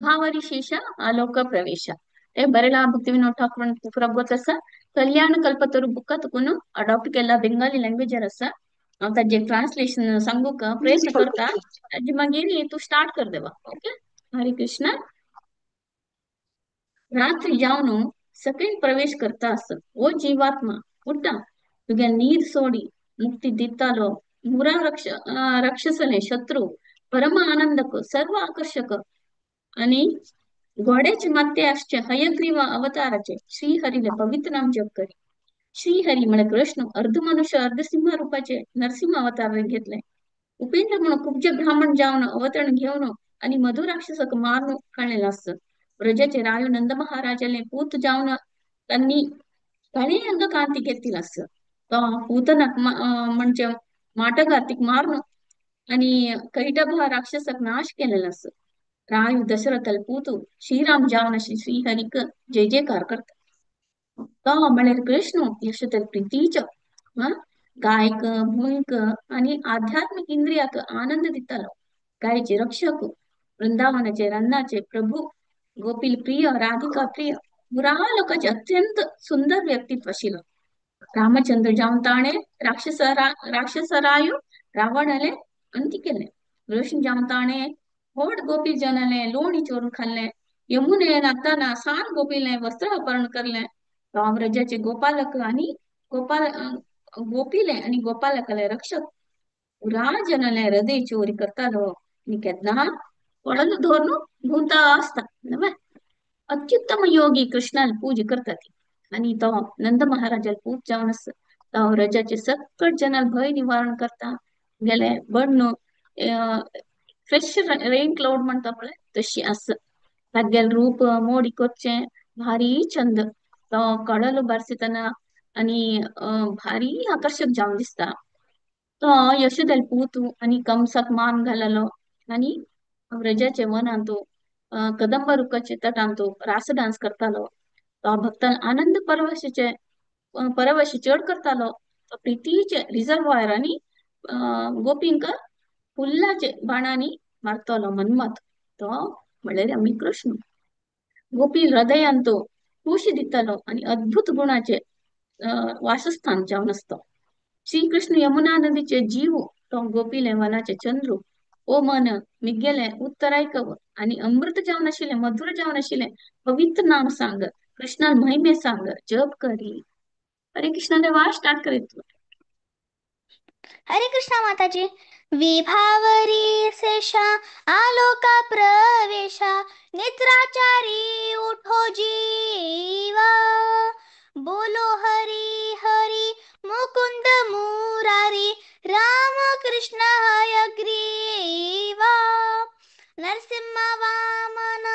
भावरी आलोक प्रवेश ते बरेला भक्ती विनोद ठाकूर ಗೊತ್ತಸ ಕಲ್ಯಾಣ ಕಲ್ಪತರು ಬುಕ್ಕ ತುಕುನು ಅಡಾಪ್ಟ್ केला बेंगाली लँग्वेजर आसा. हांव ताजे ट्रान्सलेशन सांगूक प्रयत्न करता. ताजे मागीर तूं स्टार्ट कर देवा. ओके. हरे कृष्णा. रात्री जावन सकयल प्रवेश करता आस ओ जीवात्मा उठा तुगे नीर सोडी मुक्ती दितालो मुरा रक्ष राक्षसले शत्रू परम आनंदक सर्व आकर्षक आणि घोड्याचे माथे आसचे हयग्रीव अवताराचे श्रीहरीले पवित्र नाम जप करी. श्रीहरी म्हळ्यार कृष्ण अर्ध मनुष्य अर्ध सिंह रूपाचे नरसिंह अवतार घेतले. उपेंद्र म्हणून कुब्ज ब्राह्मण जावन अवतरण घेवन आणि मधु राक्षसक मारून काडलेलो आसत. व्रजाचे रायो नंद महाराजाले पूत जावन त्यांनी काळे अंग कांती घेतली आसत. तो पूतनाक म्हणजे माटघातीक मारून आणि कैटभ राक्षसक नाश केलेला आसत. रायू दशरथल पूतु श्रीराम जावन श्रीहरीक जय जयकार करता. तो म्हळ्यार कृष्ण यशोधर प्रितीचो गायक भूंयक आणि आध्यात्मिक इंद्रियाक आनंद दितालो. गायचे रक्षक वृंदावनाचे रन्नाचे प्रभू गोपील प्रिय राधिका प्रिय पुरा लोकांचे अत्यंत सुंदर व्यक्तित्व आशिल्लो. रामचंद्र जावन ताणें राक्षसरायू रावणाले अंती केले. कृष्ण जावन ताणें व्हड गोपी जनाले लोणी चोरून खाल्ले. यमुने नाताना सान गोपीले वस्त्र अपहरण करले. रामराजाचे गोपालक आणि गोपाल गोपीले आणि गोपालकाले रक्षक पुरा जनाले हृदय चोरी करतालो. आनी केन्ना कोणालो धरून घुंवता आसता. अत्युत्तम योगी कृष्णाला पूजा करतात आणि तो नंद महाराजाला पूज जावन आसा. तो रजाचे सकट जनाल भय निवारण करता. गेले बण्ण फ्रेश रेन क्लाउड म्हणता पळय तशी आसा. तागेले रूप मोडी करचें भारी छंद. तो कडलो बारसयतना आनी भारी आकर्शक जावन दिसता. तो यशोदेल पूत आनी कंसाक मान घाललो आनी व्रजाचे वनांत कदंब रुखाचे तटांत रास डान्स करतालो. तो भक्तान आनंद परवशीचे परवशी चड करतालो. तो प्रितीचे रिजर्वायर आनी गोपींक फुल्लाचे बाणांनी मारतलो मन्मथ. तो म्हणल्यार आमी कृष्ण. गोपी हृदयांत खुशी दितालो आनी अद्भुत गुणाचे वासस्थान जावन आसता. श्रीकृष्ण यमुना नदीचे जीव तो गोपीले वनाचे चंद्रू. ओ मन मिगेले उत्तर आयकव आनी अमृत जावन आशिल्लें मधुर जावन आशिल्लें पवित्र नाम सांग. कृष्णान महिमे सांग जप करी. हरे कृष्णा देवा स्टार्ट करीत. हरे कृष्णा माताजी. विभावरी शेषा आलोका प्रवेशा निद्राचारी उठो जीवा. बोलो हरी हरी मुकुंद मुरारी राम कृष्ण हयग्रीवा. नरसिंह वामन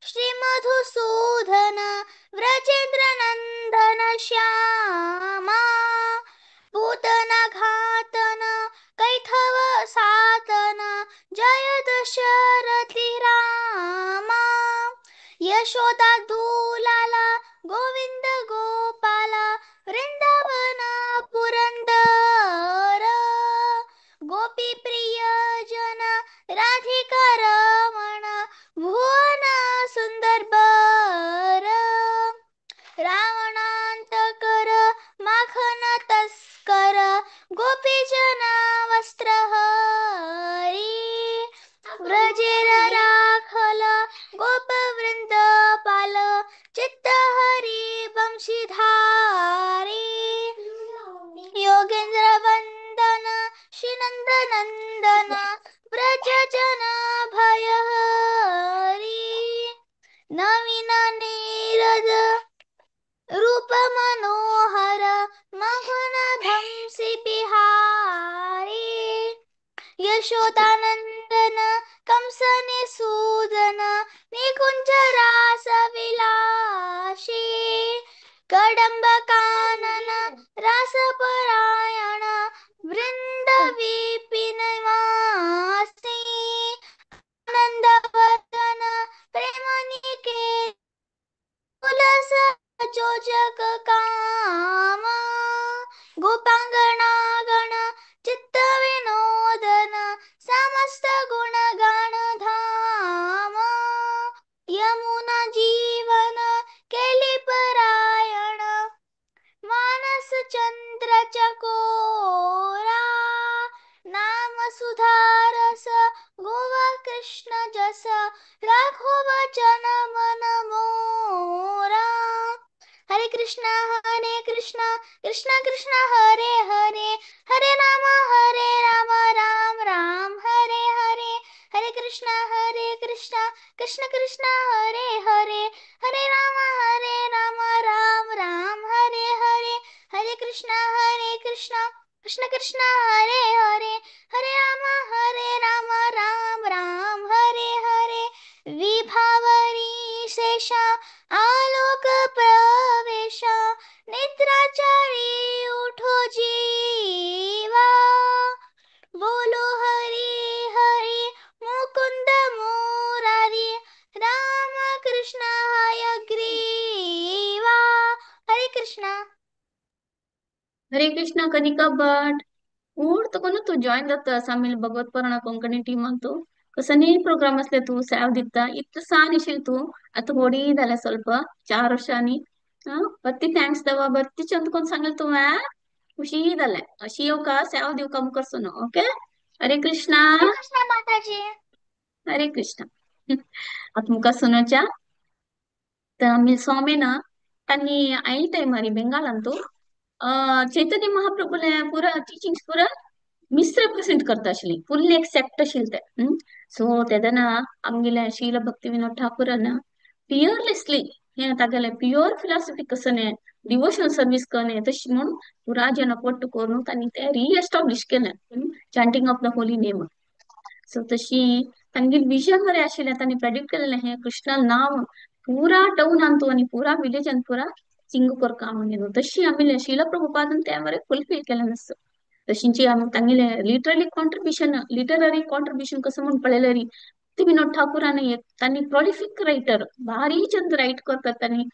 श्री मधुसूदन व्रजेंद्र नंदन श्यामा. पूतना घातन कैथव सातन जय दशरथी रामा. यशोदा दुलाला गोविंद गोपाला वृंदावन पुरंदर. गोपी प्रिय जन राधिका रमण भुवन सुंदर बर. रावणांतकर माखन तस्कर गोपीजन वस्त्र हरी. व्रजेर राखल गोपवृंद पाल चित्त हरी बंशीधारी. योगेंद्र वंदन श्रीनंद नंदन व्रज जन भयहरी. नवीन नीरद रूप मनोहर मोहन भंसी बिहारी. यशोदानंदन कंसने सूदन निकुंज रास विलासी. कदंब कानन रास परायण वृंद विपिन वासी. आनंद वर्धन प्रेम निकेतन तुलस जोजक काम. गोपांगणागण चित्त विनोदन समस्त गुणगान धाम. कृष्ण कृष्ण हरे हरे, हरे राम हरे राम राम राम हरे हरे, हरे कृष्ण कृष्ण कृष्ण हरे हरे, हरे राम राम राम हरे हरे, हरे कृष्ण कृष्ण कृष्ण हरे हरे, हरे राम राम राम हरे हरे। विभावरी शेषा आलोक प्रवेशा, नेत्राचारी उठो जीवा, बोलो हरी हरी मुकुंद मुरारी, राम कृष्ण हयग्रीवा। हरे कृष्णा। हरे कृष्णा कनिका भट, उठ तो कोण तू जॉईन जाता आमेल भगवत पुराणा कोंकणी टीमान तू कसनी प्रोग्राम असले तू सेव दिता इतलं सान येशील तू आता होडी झाल्या ಸ್ವಲ್ಪ 4 वर्षांनी. बत्ती thanks दवा बत्ती चंद कोण सांगेल तू खुशी झाले अशी येऊ का सेव देऊ का करसो ना. ओके, हरे कृष्णा. हरे कृष्णा माताजी. हरे कृष्णा. आता मुका सुनोच्या तर आम्ही स्वामी ना त्यांनी आईल टाइमारी बेंगालांतू चैतन्य महाप्रभूले पुरा टीचिंग्स पुरा मिसरिप्रेझेंट करता आशिल्ली, फुल्ली एक्सेप्ट आशिल्ले ते. सो तेदना आमगेले शील भक्ती विनोद ठाकूरान फियरलेसली हे तागेले प्युअर फिलॉसॉफी कसने डिवोशनल सर्वीस कने तशी म्हूण पुरा जन पट्टू करून तांणी ते रिएस्टॅब्लिश केलें chanting of the holy name. So तशी तांगेले विजन बरें आशिल्लें, तांणी प्रेडिक्ट केलेलें हें कृष्णा नांव पुरा टाउनांतू आनी पुरा विलेजान पुरा सिंग करका म्हणून. तशी आमी शील प्रभुपादान ते बरें फुलफील केलें आसता. तशींची आमी तांगेले लिटरली कॉन्ट्रिब्युशन लिटररी कॉन्ट्रिब्युशन कसं म्हूण पळयल्यार भक्ती विनोद ठाकूरान एक तांणी प्रोलिफीक रायटर, भारी चंद रायट करतात तांणी.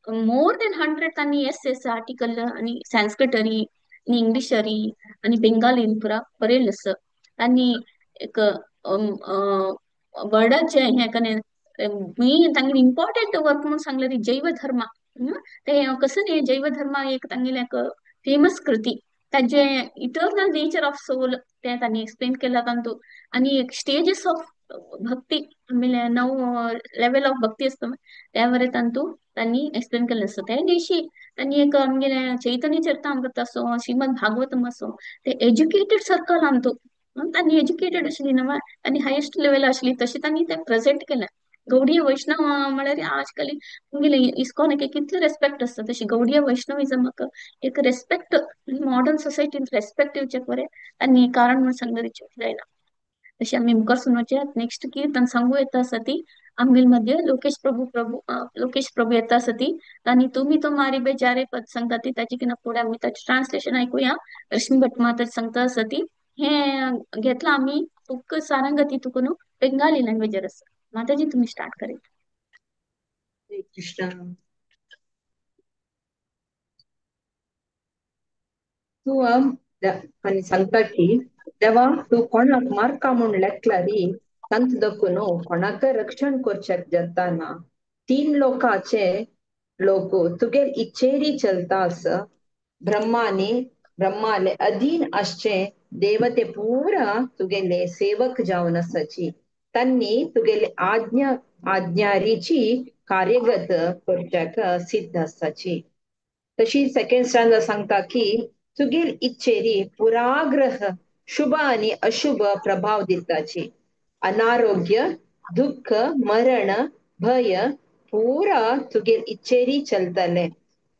मोर दॅन 100 तांणी एस एस आर्टिकल आनी संस्कृतरी आनी इंग्लिशरी आनी बेंगालीन पुरा बरयलें आसा. तांणी एक वर्डाचें हें कने मेन तांगेलें इम्पॉर्टंट वर्क म्हणून सांगलें जैव धर्मा. ते कसं न्ही जैव धर्मा एक तांगेलें एक फेमस कृती, ताजें इटर्नल नेचर ऑफ सोल ते तांणी एक्सप्लेन केलां तातूंत. आनी एक स्टेजीस ऑफ भक्ती आमगेले 9 लेवल ऑफ भक्ती आसता त्या बरें तातूंत तांणी एक्सप्लेन केल्लें आसता. ते दिवशी तांणी एक आमगेलें चैतन्य चरितामृत आसूं श्रीमद भागवतम आसूं ते एज्युकेटेड सर्कल आमतू तांणी एज्युकेटेड आशिल्ली न्हू आनी हायेस्ट लेवल आशिल्ली तशें तांणी तें प्रेजेंट केलें. गौडीय वैष्णव म्हळ्यार आजकाल आमगेले इस्कॉनाक कितलो रेस्पेक्ट आसता तशी गौडीय वैष्णविजमाक एक रेस्पेक्ट मॉडर्न सोसायटीन रेस्पेक्ट दिवचें बरें आनी कारण म्हूण सांगल्यार जायना. तशें आमी मुखार सुनोवचें. नेक्स्ट कीर्तन सांगू येता आसा ती आमगेले मध्य लोकेश प्रभू प्रभू लोकेश प्रभू येता आसा ती आनी तुमी तो मारी बेजारे पद सांगता ती ताची कितें फुडें आमी ताचें ट्रान्सलेशन आयकुया. रश्मी भट माता सांगता आसा ती हें घेतलां आमी तुका सारंगती तुका न्हू बेंगाली लँग्वेजर आसा. माताजी तुम्ही स्टार्ट करें. कृष्णा तूं आनी सांगता की देवा तूं कोणाक मारका म्हूण लेखला री तांत दखून कोणाक रक्षण करचें जाता ना. 3 लोकांचे लोक तुगेल इच्छेरी चलता आस, ब्रह्माने ब्रह्माले अधीन आसचे देवते पुरा तुगेले सेवक जावन आसाची, तांणी तुगेले आज्ञा आज्ञारीची कार्यगत करच्याक सिद्ध आसाची. तशी सेकंड स्टँडा सांगता की तुगेल इच्छेरी पुराग्रह शुभ आनी अशुभ प्रभाव दिताची, अनारोग्य दुःख मरण भय पुरा तुगेल इच्छेरी चलतले,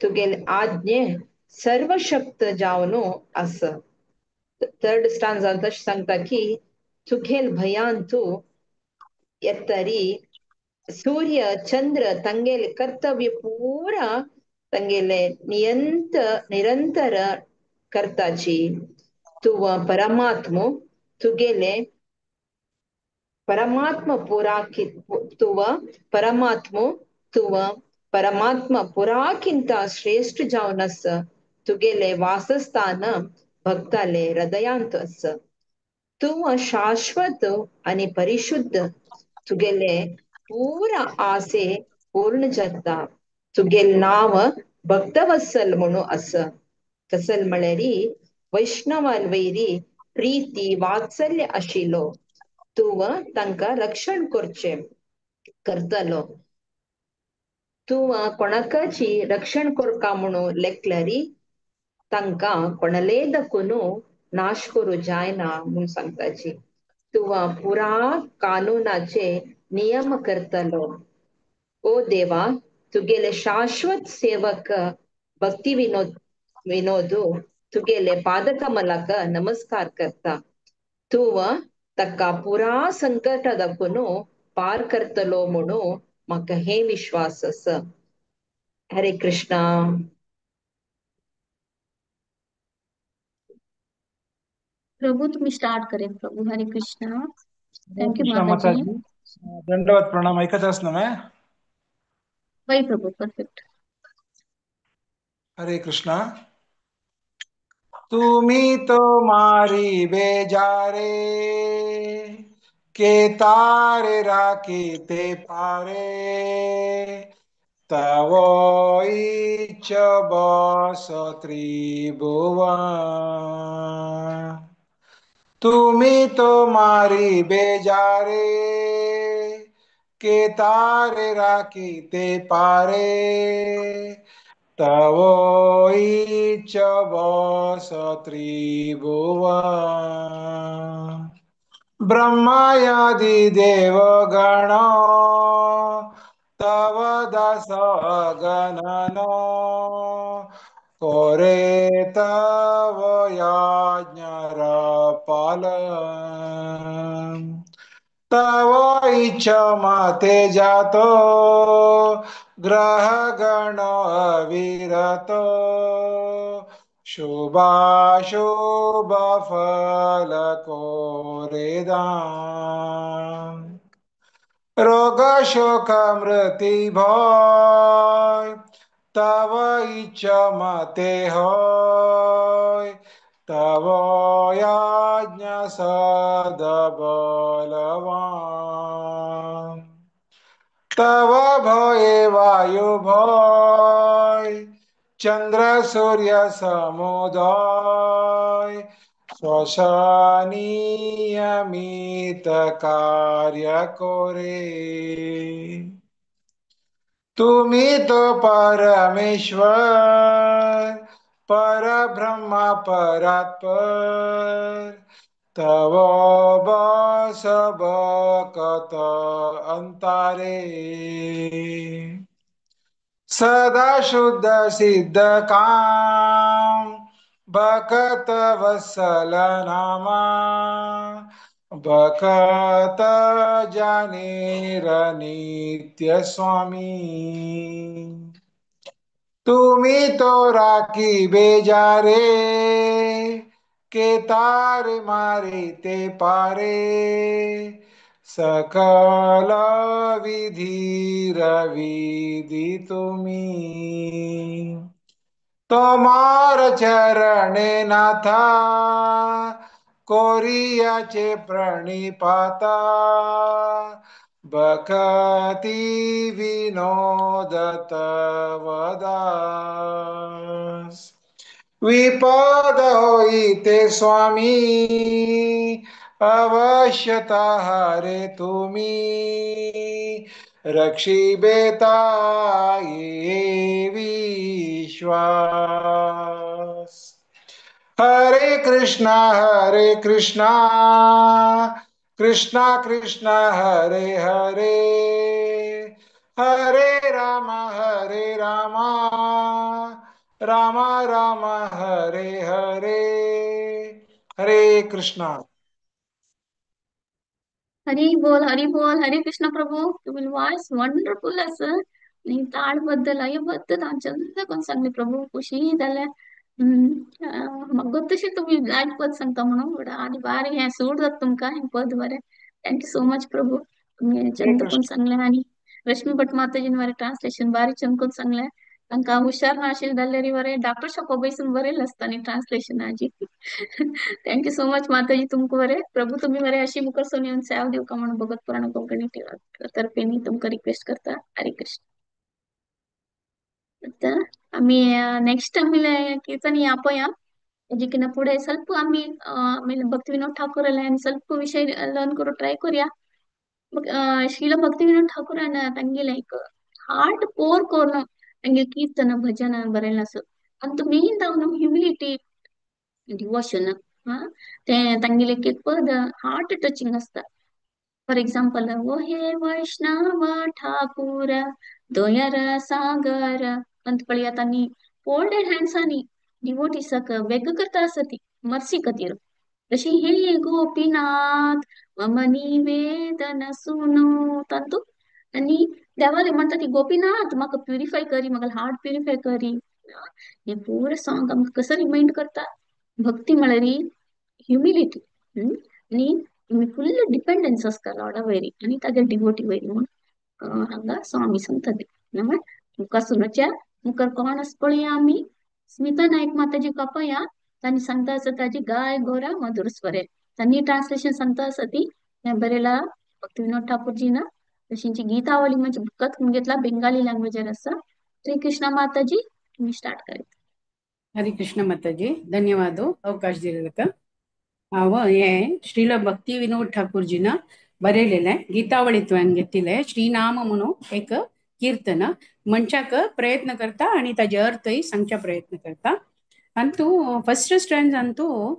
तुगेल आज्ञे सर्वशक्त जावन आस. थर्ड स्टांजान तशें सांगता की तुगेल भयान तूं येतरी सूर्य चंद्र तांगेले कर्तव्य पुरा तांगेले नियंत निरंतर करताची, तूं परमात्मो तुगेले परमात्म पुराकि तूं परमात्मो तूं परमात्मा पुराकिंत श्रेष्ठ जावन आस, तुगेले वासस्थान भक्ताले हृदयांत आस. तूं शाश्वत आनी परिशुद्ध, तुगेले पुरा आसे पूर्ण जाता, तुगेले नांव भक्तवत्सल म्हणून आस. कसल म्हळ्यार वैष्णवान वैरी प्रीती वात्सल्य आशिल्लो तूं तांकां रक्षण करचें करतलो. तूं कोणाकाची रक्षण करका म्हणून लेखल्यारी तांकां कोणाले दकून नाश करूं जायना म्हूण सांगताची. तूं पुरा कानूनाचे नियम करतलो. ओ देवा, तुगेले शाश्वत सेवक भक्ती विनोद विनोदू तुगेले पादकमलाक नमस्कार करता. तूं ताका पुरा संकट दाखोवन पार करतलो म्हणून म्हाका हे विश्वास आसा. हरे कृष्णा. प्रभु तुम्ही स्टार्ट करें प्रभु. हरे कृष्णा. हरे thank you Krishna माताजी. माताजी, दंडवत प्रणाम. ऐकत ना मैं? वही प्रभु, परफेक्ट. हरे कृष्णा. तुम्ही तो मारी बेजारे के तारे राखी ते पारे, तव इच्छ बस त्रिभुवन. तुम्ही तो मारी बेजारे के तारे राखी ते पारे, तव इच्छ बस त्रिभुवन. ब्रह्मायादि देवगण तव दास गणन, कोरे तव याज्ञा पालन. तव इच्छा माते जातो ग्रह गण अविरतो, शुभाशुभ फल कोरे दान. रोग शोक मृत्यु भय तव इच्छा मते होय, तव याज्ञा सदा बलवान. तव भये वायु भय चंद्र सूर्य समुदय, स्वसनियमित कार्य कोरे. तुम्ही तो परमेश्वर परब्रह्मा परात्पर, तव बस बकत अंतारे. सदा शुद्ध सिद्ध काम भकत वत्सल नामा, भकत जानेर नित्य स्वामी. तुम्ही तो राखी बेजारे के तारे मारे ते पारे, सकल विधी रविधि तुम्ही. तुम्हार चरणे नाथा कोरियाचे प्रणिपाता, भक्ती विनोद तव दास. विपद होईते स्वामी अवश्यता हरे तुम्ही, रक्षिबेता विश्वास. हरे कृष्णा हरे कृष्णा कृष्णा कृष्णा हरे हरे, हरे राम हरे राम राम राम हरे हरे. हरे कृष्णा. हरी बोल हरी बोल. हरे कृष्ण प्रभू. तुम्ही वॉइस वंडरफुल असं आणि ताळबद्ध लयबद्ध चंद कोण सांगले प्रभू, खुशी जालें. म्हाका गोत्तशें तुमी लायक पद सांगता म्हणून आनी बारीक हें सूट जाता तुमकां हें पद बरें. Thank you so much Prabhu. तुमी चंद कोण सांगलें आनी रश्मी भट माताजीन बरें ट्रान्सलेशन बारीक चंद कोण सांगलें. तांकां हुशार नाशिल्लें जाल्यार बरें डॉक्टर शॉपा बैसून बरयलें आसता न्ही ट्रान्सलेशन हाजी. Thank you so much माताजी तुमकां बरें. प्रभू तुमी बरें अशी मुखार सोन येवन सेवा दिवका म्हणून भगत पुराण कोंकणी तर्फे तुमकां रिक्वेस्ट करता. हरे कृष्ण. आतां आमी नेक्स्ट आमी कीर्तन या जिकिना पुढे ಸ್ವಲ್ಪ आम्ही ಆಮೇಲೆ ಭಕ್ತಿ ವಿನೋದ್ ಠಾಕೂರ್ ಅಲ್ಲ ಸ್ವಲ್ಪ ವಿಷಯ ಲರ್ನ್ करू ट्राय करूया. ಶ್ರೀಲ ಭಕ್ತಿ ವಿನೋದ್ ಠಾಕೂರ್ ತಂಗಿ ಲೈಕ್ हार्ट पोर कोरून तांगे कीರ್ತन भजन बरयलें आसा. आनी मेन जावन ह्युमिलिटी डिवोशन. ते तांगेले एक पद हार्ट टचिंग आसता. फॉर एग्जाम्पल, ओ हे वैष्णव ठाकूर दोयर सागर अंत पळया तांणी फोल्डेड हँड्सांनी डिवोटीसाक वेग करता आसा ती मर्सी खातीर. तशी हे गोपीनाथ मम निवेदन सुनो तांतू आनी देवाले म्हणटा ती गोपीनाथ म्हाका प्युरिफाय करी, म्हाका हार्ट प्युरिफाय करी. हे पुरो सॉंग आमकां कसो रिमायंड करता, भक्ती म्हळ्यार ह्युमिलिटी आनी फुल डिपेंडन्स आसता लॉर्डा वयरी आनी तागे डिवोटी वयरी म्हूण हांगा स्वामी सांगता ती. मुखार सुनच्या मुखार कोण आसा पळया आमी स्मिता नायक माताजी कापया तांणी सांगता आसा ताजी गाय गोरा मधुर स्वरे तांणी ट्रान्सलेशन सांगता आसा ती बरेला भक्ती विनोद ठाकूरजी ना तशींची गीतावली म्हणजे बुकात घेतला बेंगाली लँग्वेजार आसा. श्री कृष्ण माताजी तुम्ही स्टार्ट करीत. हरे कृष्ण माताजी, धन्यवाद अवकाश दिलेला. हांव हें श्रील भक्ती विनोद ठाकूरजीन बरयलेलें गीतावळींतल्यान घेतिल्लें श्रीनाम म्हणून एक कीर्तन म्हणच्याक प्रयत्न करता आनी ताजे अर्थय सांगच्या प्रयत्न करता. आनी तूं फर्स्ट स्टँड तूं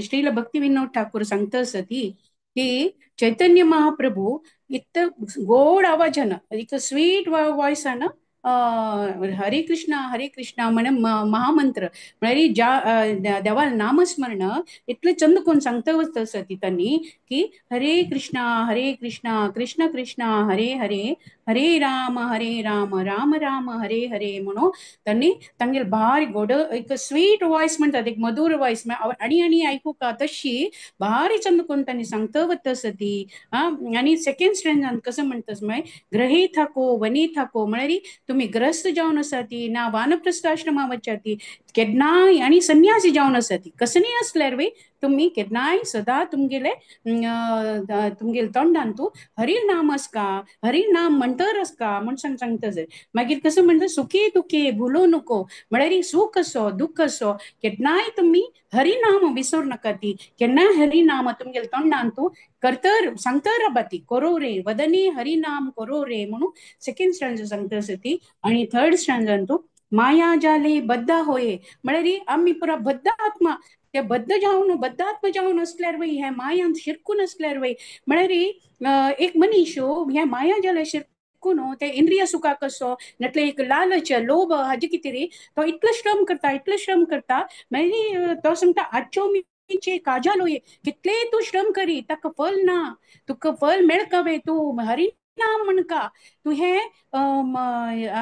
श्रील भक्ती विनोद ठाकूर सांगता आसा ती की चैतन्य महाप्रभू इत गोड आवाजान एक स्वीट वॉयसान हरे कृष्णा हरे कृष्णा म्हण महामंत्र म्हळ्यार ज्या देवाल नामस्मरण इतलें चंद कोण सांगता वचता आसा ती तांणी की हरे कृष्णा हरे कृष्णा कृष्ण कृष्णा हरे हरे हरे राम हरे राम राम राम हरे हरे म्हणून तांणी तांगेले भारी गोड एक स्वीट वॉयस म्हणटात, एक मधुर वॉयस आनी आनी आयकूंक तशी भारी चंद कोण तांणी सांगता वता आसा ती. आनी सेकेंड स्टँड कसो म्हणटा मागीर ग्रही थाको वनी थाको म्हळ्यार तुम्ही ग्रस्त जावन आसा ती ना वानप्रस्थ आश्रमा वच्च्या ती केन्नाय आनी संन्यासी जावन आसा ती कसलीय आसल्यार वे तुम्ही केन्नाय सदा तुमगेले तुमगेले तोंडान तूं हरी नाम आसका हरी नाम म्हणटर आसका म्हण सांगता जर. मागीर कसो म्हणटा सुखी दुखी भुलू नको म्हळ्यार सुख असो दुःख असो केन्नाय तुमी हरी नाम विसरू नाका ती केन्नाय हरी नाम तुमगेले तोंडान तूं करतर सांगतर राबा ती करो रे वदनी हरी नाम करो रे म्हणून सेकंड स्टँड सांगता आसा ती. आनी थर्ड स्टँड तूं माया जाले बद्दा होये म्हळ्यार आमी पुरा बद्द आत्मा ते बद्द जावन बद्दात्म जावन आसल्यार वय हे मायांत शिरकून आसल्यार वय म्हळ्यार एक मनीस हे माया जाले शिरकून ते इंद्रिय सुखा कसो नटले एक लालच लोभ हाजे कितें रे तो इतलो श्रम करता इतलो श्रम करता मागीर तो सांगता आजच्यो काजा लोये कितले तूं श्रम करी ताका फल ना तुका फल मेळकावे तूं हरी नाम म्हणका तूं हें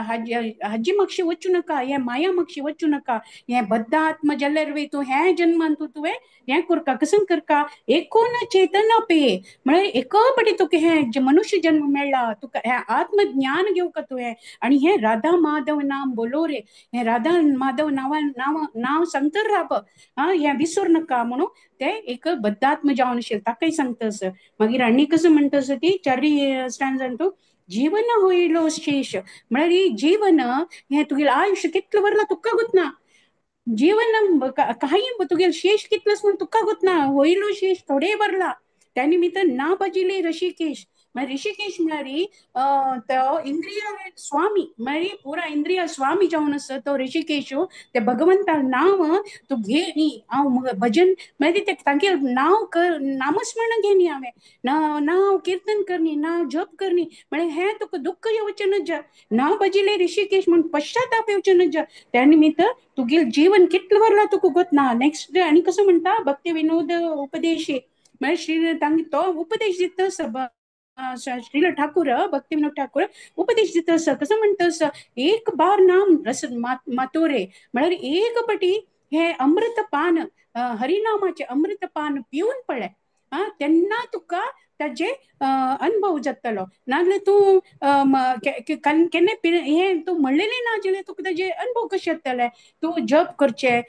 हाजी मागशी वचूं नाका हें माया मागशी वचूं नाका हें बद्दात्म जाल्यार वे तूं हें जन्मान तूं तुवें हें करका कसं करका एकूण चेतना पे म्हळ्यार एका तुका हें मनुष्य जन्म मेळ्ळा तुका हें आत्मज्ञान घेवका तुवें आनी हें राधा माधव नाम बोलो रे हें राधा माधव नांवा नांव नांव सांगतर राब आं हें विसर नाका म्हणून ते एक बद्दात्म जावन आशिल्लें ताकाय सांगता आसा. मागीर आनी कसो म्हणटा आसा ती चारय स्टँड तूं जीवन होयलो शेष म्हळ्यार जीवन हें तुगेलें आयुश्य कितलें वरलां तुका गोतना जीवन काही तुगेलें शेष कितलें म्हूण तुका गोतना होयलो शेष थोडे वरला त्या निमित्त ना भजिले ऋषिकेश म्हळ्यार ऋषिकेश म्हळ्यार तो इंद्रिय स्वामी म्हळ्यार पुरा इंद्रिय स्वामी जावन आसा तो ऋषिकेश ते भगवंता नांव तूं घे न्ही हांव भजन म्हळ्यार ते तांगे नांव कर नामस्मरण घे न्ही हांवें नांव किर्तन करनी नांव जप करनी म्हळ्यार हें तुका दुख्ख येवचें नज नांव भजिले ऋषिकेश म्हूण पश्चाताप येवचें नज त्या निमित्त तुगेलें जीवन कितलें वरलां तुका गोतना. नेक्स्ट आनी कसो म्हणटा भक्ती विनोद उपदेशी म्हळ्यार श्री तांगे तो उपदेश दिता श्रील ठाकूर भक्ती विनोद ठाकूर उपदेश दिता आसा कसो म्हणटा आसा एक बार नाम रस मातोरे म्हळ्यार एक पटी हे अमृत पान हरिनामाचे अमृत पान पिवन पळय आं तेन्ना तुका ताजे अनुभव जातलो नाजाल्यार तूं केन्ना हें तूं म्हणलेलें ना जाल्यार तुका ताजे अनुभव कशें जातले तूं जप करचें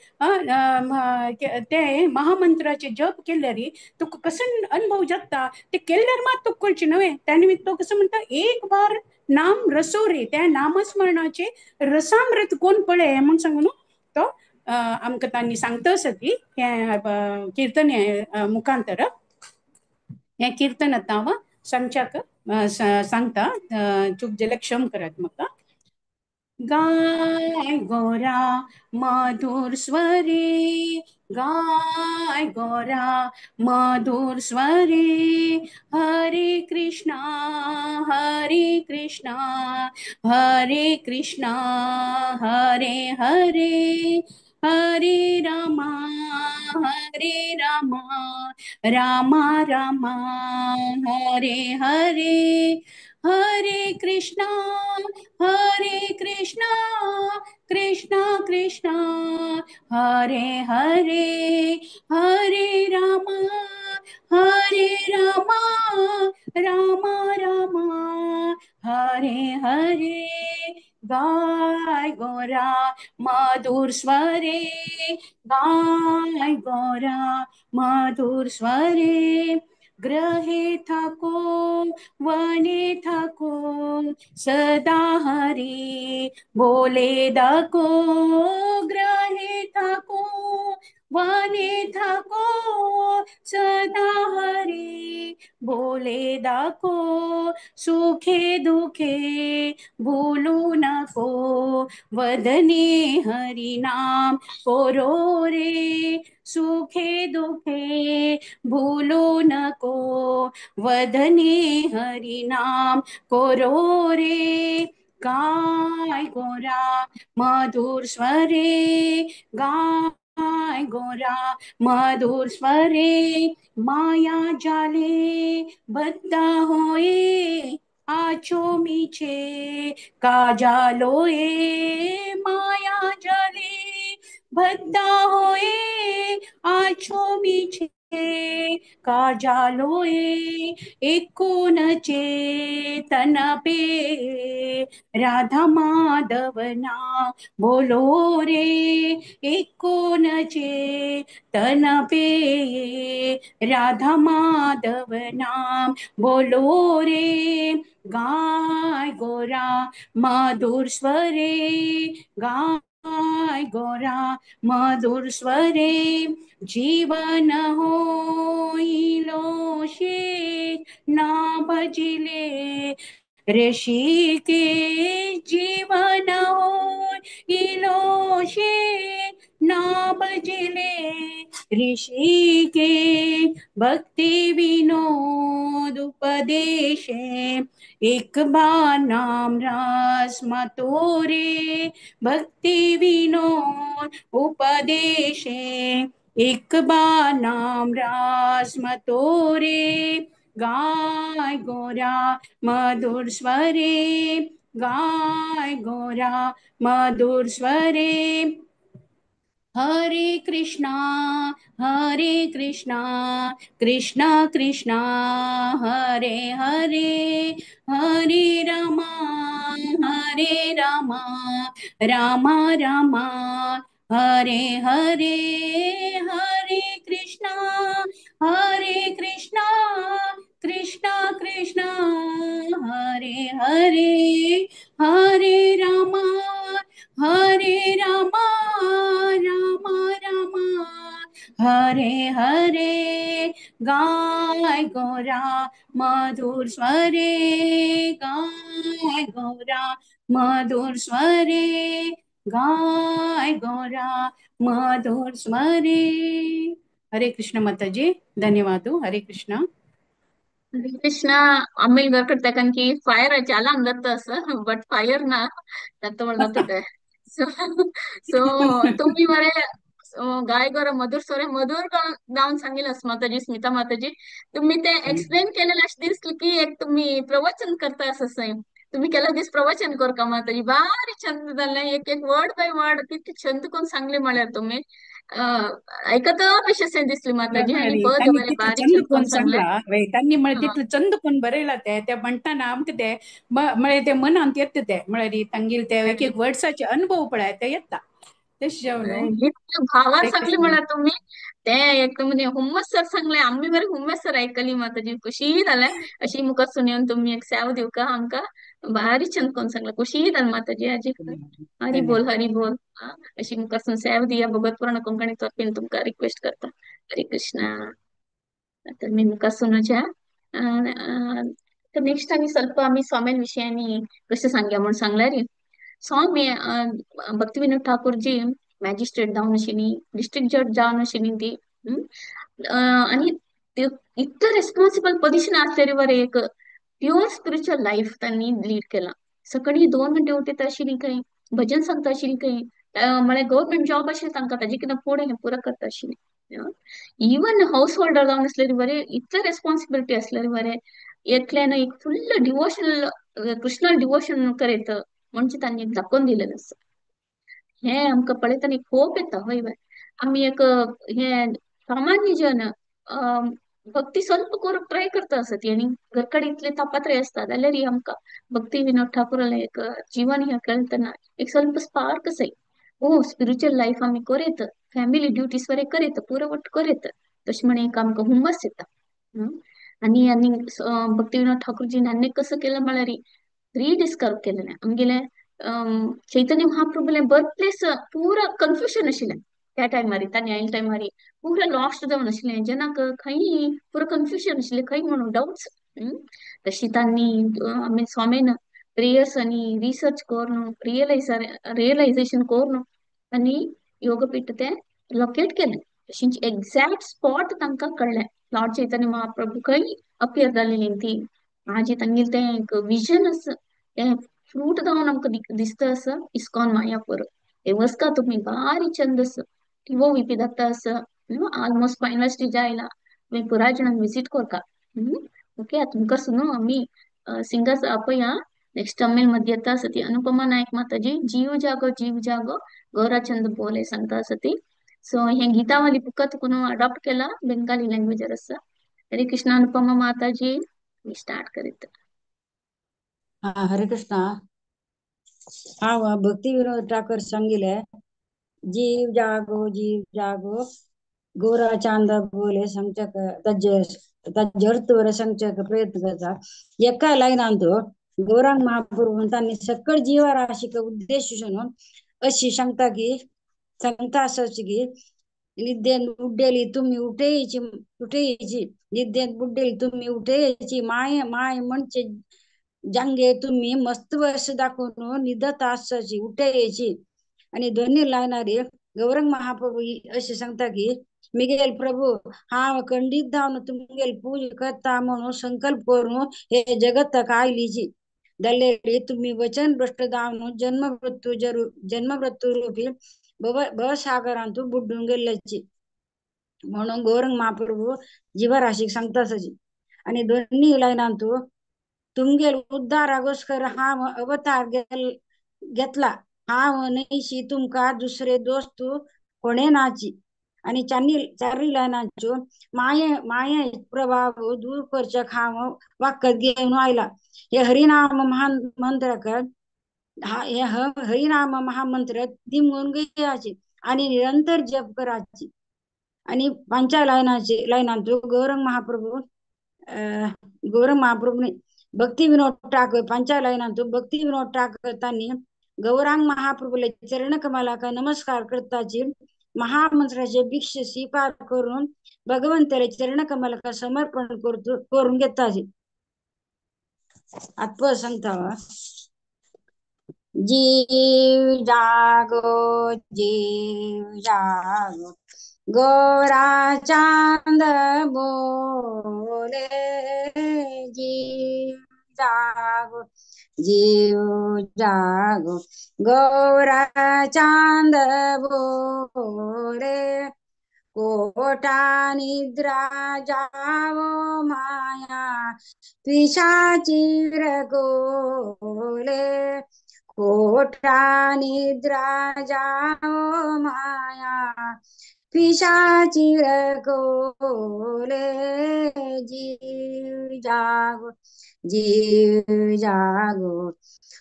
ते महामंत्राचे जप केल्यार तुका कसो अनुभव जाता ते केल्यार मात तुका कळचें न्हय त्या निमित्त तो कसो म्हणटा एक बार नाम रसो रे त्या नामस्मरणाचे रसामृत कोण पळय म्हूण सांगू न्हू तो आमकां तांणी सांगता आसा ती हें किर्तन मुखांतर हें कीर्तन आतां हांव सांगच्याक सांगता, चूक जाल्यार क्षम करात म्हाका. गाय गोरा मधुर स्वरे, गाय गोरा मधुर स्वरे, हरे कृष्णा हरे कृष्णा हरे कृष्णा हरे हरे, हरे रामा हरे रामा रामा रामा हरे हरे, हरे कृष्णा कृष्णा कृष्णा हरे हरे, हरे रामा रामा रामा हरे हरे. गाय गोरा मधुर स्वरे, गाय गोरा मधुर स्वरे, ग्रहे थको वने थको सदा हरि बोले दको, ग्रहे थको वने थको सदा हरि बोले दाको, सुखे दुखे भूलू नको वदने हरि नाम कोरो रे, सुखे दुखे भूलू नको वदने हरि नाम कोरो रे. गाय गोरा मधुर स्वरे, गाय गोरा मधुर स्वरे, माया जाले बद्दा होए आछो मीछे काजालोए, माया जाले बद्दा होए आछो मीछे काजालोए, एको चेतन पे राधा माधवना बोलो रे, एको चेतन पे राधा माधव नाम बोलो रे. गाय गोरा मधुर स्वरे, गाय गोरा मधुर स्वरे, जीवन होइलो शे ना भजिले ऋषि के, जीवन होइलो शे ना भजिले ऋषि के, भक्ति विनोद उपदेशे एक बार नाम रास मतोरे, भक्ति विनोद उपदेशे एक बार नाम रास मतोरे. गाय गोरा मधुर स्वरे, गाय गोरा मधुर स्वरे, हरे कृष्णा कृष्णा कृष्णा हरे हरे, हरे रामा रामा रामा हरे हरे, हरे कृष्णा कृष्णा कृष्णा हरे हरे, हरे रामा रामा रामा हरे हरे. गाय गोरा मधुर स्वरे, गाय गोरा मधुर स्वरे, गाय गोरा मधुर स्वरे. हरे कृष्ण माताजी, धन्यवाद. हरे कृष्ण. हरे कृष्णा. आम्ही करता कारण की फायर चाला जाता असं बट फायर ना जाता म्हणत होते. सो तुम्ही मरे गाय गोरा मधुर स्वरे मधुर गाऊन सांगितलं माताजी, स्मिता माताजी, तुम्ही ते एक्सप्लेन केलेलं अशें दिसलें की एक तुम्ही प्रवचन करता असं. तुम्ही केला दीस प्रवचन कर का माताजी, बारीक छंद जालें, एक एक वर्ड बाय वर्ड कितके छंद कोण सांगले म्हळ्यार तुम्ही ऐकत कशें दिसली माताजी. आणि बारीक चंद कोण सांगला त्यांनी म्हळ्यार तितलं चंद कोण बरयला ते त्या म्हणटाना आमकां ते म्हळ्यार ते मनांत येता ते म्हळ्यार तांगेले ते एक एक वर्साचे अनुभव पळय ते येता तशें भावार सांगले म्हळ्यार तुम्ही ते एक म्हणजे हुम्मस सर सांगले, आम्ही बरे हुम्मस सर ऐकली माताजी, खुशी जालें अशी मुखार सुन तुम्ही एक सेव दिवका आमकां, भारी छंद कोण सांगला, खुशी जालें माताजी. आजी हरी बोल हरी बोल. अशी मुखार सेव दिया भगवत पुराण कोंकणी तर्फेन तुमकां रिक्वेस्ट करता. हरे कृष्णा. तर मी मुखार सुनूच्या तर नेक्स्ट आमी ಸ್ವಲ್ಪ आमी स्वाम्यान विशयांनी कशें सांगया म्हूण सांगल्यार रे. स्वामी भक्ती विनोद ठाकूरजी मॅजिस्ट्रेट जावन आशिल्ली, डिस्ट्रिक्ट जज जावन आशिल्ली ती. आनी इतलें रेस्पॉन्सिबल पोझिशन आसलें बरें एक प्युअर स्पिरिच्युअल लायफ तांणी लीड केलां. सकाळी 2 घंटे उठयता आशिल्ली खंय, भजन सांगता आशिल्ली खंय, म्हळ्यार गव्हर्मेंट जॉब आशिल्लें तांकां, ताजे कितें फुडें हें पुरो करता आशिल्लें. इवन हाऊस होल्डर जावन आसलें बरें, इतलें रेस्पॉन्सिबिलिटी आसलें बरें, एकल्यान एक फुल्ल डिवोशनल कृष्णा डिवोशन करीत म्हणजे तांणी दाखोवन दिलेलें आसा. हें आमकां पळयतना एक होप येता, हय बाय आमी एक हें सामान्य जन भक्ती ಸ್ವಲ್ಪ करूंक ट्राय करता आसत आनी घरकडे इतले तापत्रय आसता जाल्यार आमकां भक्ती विनोद ठाकूरालें एक जीवन हें कळतना एक ಸ್ವಲ್ಪ स्पार्क आसाय. ओ स्पिरिच्युअल लायफ आमी करीत, फॅमिली ड्युटीज बरें करीत, पुरो वट करीत, तशें म्हण एक आमकां हुमस येता. आनी आनी भक्ती विनोद ठाकूरजीन आनी कसो केलां म्हळ्यार रिडिस्कवर केलेलें आमगेलें चैतन्य महाप्रभुलें बर्थ प्लेस पुरा कन्फ्युजन आशिल्लें त्या टायमार, तांणी आयिल्ल्या टायमार पुरा लॉस्ट जावन आशिल्लें, जनाक खंय पुरा कन्फ्युजन आशिल्लें, खंय म्हणून डाउट्स. तशी तांणी आमी स्वामीन प्रेयर्स आनी रिसर्च करून रियलायझेशन करून आनी योगपीठ तें लोकेट केलें. तशींच एग्जॅक्ट स्पॉट तांकां कळ्ळें लॉर्ड चैतन्य महाप्रभू खंय अपियर जालेली ती. आजी तांगेलें तें एक विजन आसा, तें फ्रूट जावन आमकां दिसता आसा इस्कॉन मायापूर. हे वसका तुमी बारी चंद आसा, टिवो विपी जाता आसा, ऑलमोस्ट फायनल स्टेज आयला, तुमी पुराय जाणांक विजीट करता. ओके, आतां तुमकां न्हू आमी सिंगर्स आपया. नेक्स्ट आमी मदीं येता आसा ती अनुपमा नायक माताजी, जीव जागो जीव जागो गौराचंद बोले सांगता आसा ती. सो हें गीतावली बुका तुका अडॉप्ट केला बेंगाली लँग्वेजार आसा. हरे कृष्णा अनुपमा माताजी, मी स्टार्ट करीत. हा, हरे कृष्णा. हा, भक्ती विनोद ठाकूर सांगितले जीव जागो जीव जागो गोरा चांद बोले सांगच्याक ताजे अर्थ बरें सांगच्याक प्रयत्न करता. एका लायनान तो गौरांग महाप्रभू तांणी सकळ जीवराशीक उद्देश अशी सांगता की सांगता आसाची की निद्येन बुड्डेली तुम्ही उठेयची उठेयची, निद्येन बुड्डेली तुम्ही उठेयची, माय माय म्हणजे जांगे तुम्ही मस्त वर्ष दाखवून निदत आसाची उठेयची. आणि दोन्ही लायनारी गौरंग महाप्रभू असे सांगता की मिगेल प्रभू हा खंडित धावन तुमगेल पूज करता म्हणून संकल्प करून हे जगत आयलीची दल्लेली तुम्ही वचन भ्रष्ट धावन जन्म जन्म मृत्यू रूपी भवसागरांतू बुडून गेल्याची म्हणून गौरंग महाप्रभू जीवराशीक सांगताची. आणि दोन्ही लायनांतू तुमगेल उद्धारागोस्कर हा अवतार घेतला हा नैशी तुमका दुसरे दोस्त कोणे नाची. आणि चारी लायनांच्यो माये माये प्रभाव दूर करच्या हांव वाकत घेवन आयला. हे हरिनाम महान मंत्र हे हरिनाम महामंत्र दिमून घेयाची आणि निरंतर जप करायची. आणि पांचा लायनाचे लायनांतू गौरंग महाप्रभू गौरंग महाप्रभू भक्ती विनोद ठाकूर पांचा लायनांतू भक्ती विनोद ठाकूर तांणी गौरांग महाप्रभूले चरण कमलाक नमस्कार करताची महामंत्राचे भिक्ष स्वीकार करून भगवंताले चरण कमलाक समर्पण करून घेताची. आत्मा सांगता जीव जागो जीव जागो गोरा चांद बोले, जीव जागो जीव जागो गोरा चांद बोले, कोटा निद्रा जावो माया पिशाचीर गोले, कोटा निद्रा जाओ माया पिशाचीर कोले, जीव जागो जीव जागो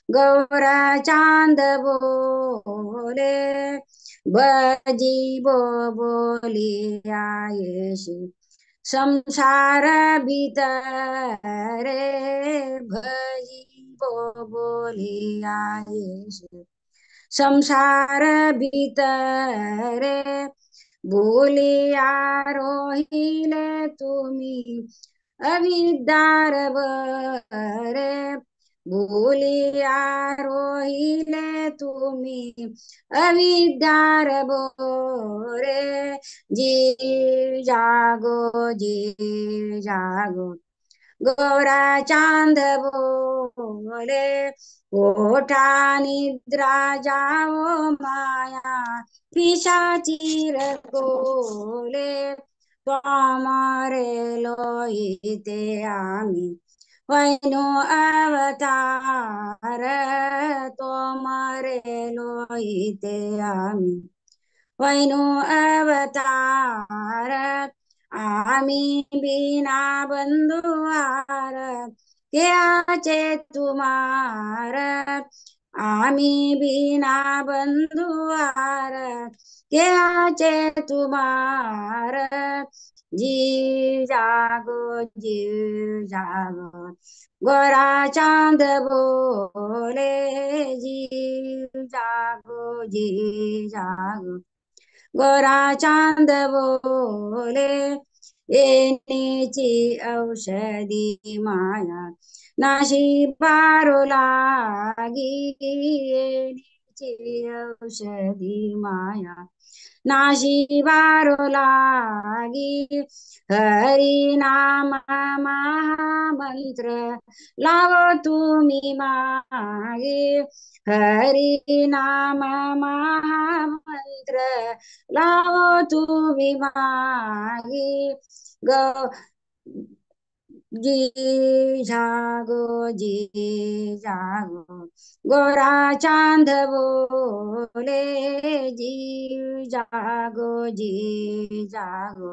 गौरा चांद बोले, बजी बो बोली आयेशी संसार भीतरे, भजी बो बोली आयेशी संसार भीतरे, बोलिया रोहिले तुम्ही अविद्यार बरे बोलिया रोहिले तुम्ही अविद्यार बोरे जीव जागो जीव जागो गोरा चांद बोले ओठा निद्रा जाओ माया पिशाचीर कोले তোমারে লইতে আমি হইনু অবতার তোমারে লইতে আমি হইনু অবতার আমি বিনা বন্ধু আর কে আছে তোমার আমি বিনা বন্ধু আর কে আছে তোমার जीव जागो जीव जागो गोरा चांद बोले जीव जागो जीव जागो गोरा चांद बोले येण्याची औषधी माया नाशी पारू लागी येण्याची औषधी माया नाशी बारो लागी हरी नाम महामंत्र लावो तुम्ही मागे हरी नाम महामंत्र लावो तुम्ही मागे गो जीव जागो जीव जागो गोरा चांद बोले जीव जागो जीव जागो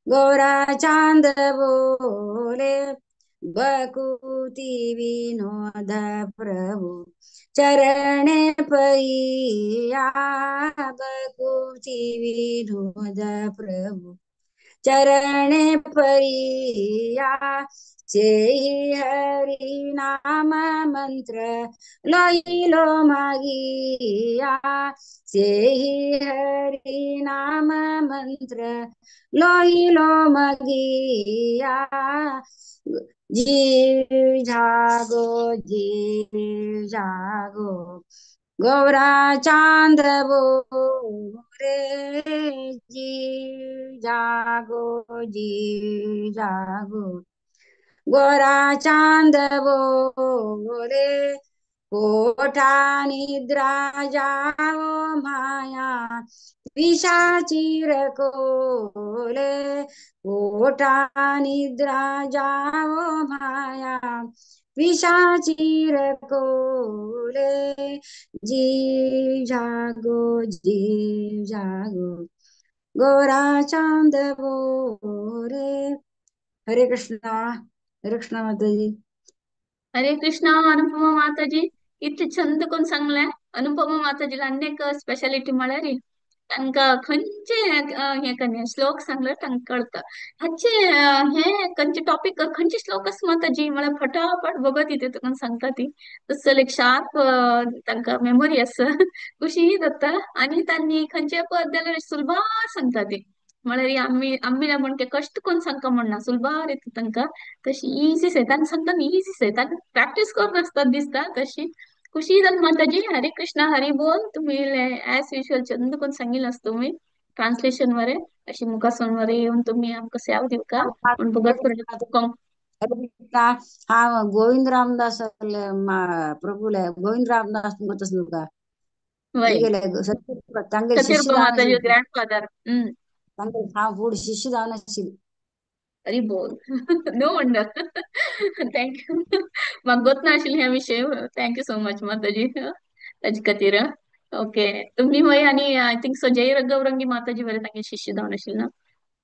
गोरा चांद बोले बकुती विनोद प्रभु चरणे पैया बकुती विनोद प्रभु चरणे परिया सेही हरि नाम मंत्र लईलो मागिया सेही हरि नाम मंत्र लईलो मागिया जीव जागो जीव जागो गौरा चांद बोरे जीव जागो जीव जागो गोरा चांद बोले कोठा निद्रा जाओ माया पिशाचीर कोले कोठा निद्रा जाओ माया पिशाचीर कोले जीव जागो जीव जागो गोरा चांद बोरे। हरे कृष्णा हरे कृष्णा माताजी। हरे कृष्णा अनुपमा माताजी, इतले छंद कोण सांगले। अनुपमा माताजीला अनेक स्पेशालिटी म्हळ्यार तांकां खंयचे हे कन्या श्लोक सांगल्यार तांकां कळटा। हाचे हे खंयचे टॉपिक खंयचे श्लोक आसा माताजी म्हळ्यार फटाफट बघत येते तुका सांगता ती तसो लायक शार्प तांकां मेमोरी आसा, खुशी जाता आनी तांणी खंयचे पद जाल्यार सुलभा सांगता ती। म्हळ्यार आमी आमी म्हण ते कश्ट कोण सांगता म्हणना, सुलभार येता तांकां तशी इजी सैतान सांगता न्ही, इजी सैतान प्रॅक्टीस करून आसता दिसता तशी खुशी जाता माताजी। हरे कृष्णा हरी बोल। तुम्ही एज युजल चंद कोण सांगितलं आसता तुम्ही ट्रान्सलेशन वरे अशी मुखासून वरे येवन तुम्ही आमकां सेवा दिवका म्हण भगत करून। हरे कृष्णा। हा गोविंद रामदास प्रभुले गोविंद रामदास तुमकां तुका वय तांगे शिष्य सत्यरूपा माताजी ग्रँड फादर। तांगे हा फुड शिष्य जावन आशिल्ले। हरी बोल। No wonder. Thank you, म्हाका गोत नाशिल्लें ह्या विशय। Thank you so much माताजी ताजे खातीर। ओके तुम्ही वय आनी I think so जय गौरंगी माताजी बरें तांगे शिष्य जावन आशिल्लें ना।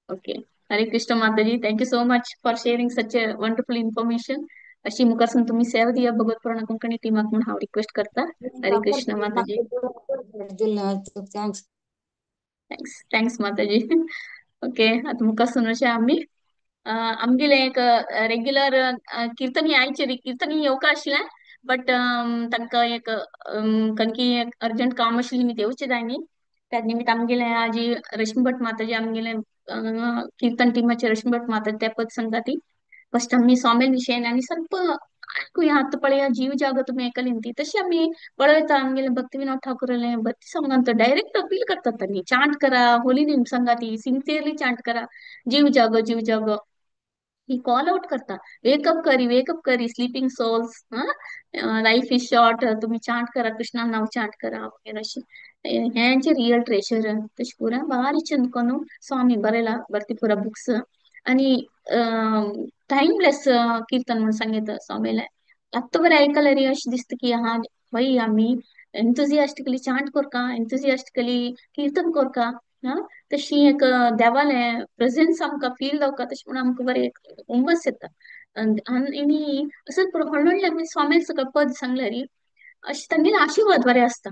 ओके हरे कृष्ण माताजी, thank you so much for sharing such a wonderful information. अशी मुखासून तुम्ही सेवा दिया भगवत पुराण कोंकणी टीमाक म्हूण हांव रिक्वेस्ट करता। हरे कृष्ण माताजी। Thanks thanks thanks माताजी। ओके आतां मुखासून अशें आमी आमगेले एक रेग्युलर कीर्तनी आयचे कीर्तनी येवका आशिल्लें बट तांकां एक खंयकी एक अर्जंट काम आशिल्लें निमित्त येवचें जाय न्ही, त्या निमित्त आमगेले आजी रश्मी भट माताजी आमगेले कीर्तन टिमाचे रश्मी भट माताजी त्या पद सांगता ती। फर्स्ट आमी स्वामी विशयान आनी ಸ್ವಲ್ಪ आयकुया. आतां पळया जीव जागो तुमी ऐकली तशी आमी पळयता. आमगेले भक्ती विनोद ठाकूराले भक्ती सोंगान डायरेक्ट अपील करतात त्यांनी, चांट करा, होली नेम सांगा, ती सिन्सिअरली चांट करा, जीव जागो जीव जागो. ही कॉल आउट करता, वेकअप करी, वेकअप करी sleeping souls, life is short, तुम्ही चांट करा, कृष्णा नाव चांट करा वगैरे अशी. हेंचे रियल ट्रेशर. तशें पुरा बारीक चंद कोन्नु स्वामी बरयला भरती पुरा बुक्स आणि टाइमलेस कीर्तन म्हणून सांगितलं स्वामीला. आत्तां बरें आयकल्यार अशें दिसता की हा बाई आमी एन्थुजियास्टिकली चांट कोरका, एन्थुजियास्टिकली कीर्तन कोरका. हा तशी एक देवालें प्रेझेन्स आमकां फील जावका, तशें म्हणून आमकां बरें एक उमस येता. आनी असं पुरो व्हडले आमी स्वामी सगळें पद सांगल्यार अशें तांगेले आशिर्वाद बरें आसता.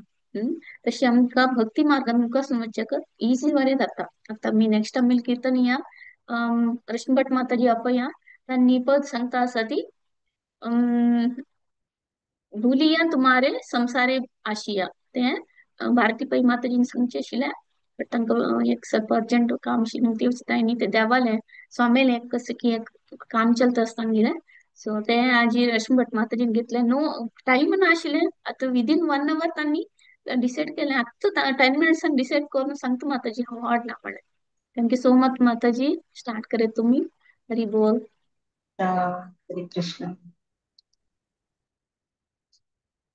तशी आमकां भक्ती मार्गान मुखार वचच्याक इजी बरें जाता. आतां आमी नेक्स्ट आमी कीर्तन या रश्मी भट माताजी आपया तांणी पद सांगता आसा ती भुलिया तुम्हारे संसारे आशिया. तें भारती पै माताजीन सांगचें आशिल्लें, बट तांकां एक ಸ್ವಲ್ಪ अर्जंट काम आशिल्लें ते तांणी ते देवालें स्वामीलें कसं की एक काम चलता आसता तांगेलें. सो ते आजी रश्मी भट माताजीन घेतलें. नो टायम ना आशिल्लें. आतां विदीन 1 our तांणी डिसायड केलें. आतां 10 मिनट्सान डिसायड करून सांगता माताजी हांव ऑड ना म्हणलें. Thank you so much Mataji. Start करे तुम्ही. हरी बोल. हरे कृष्ण.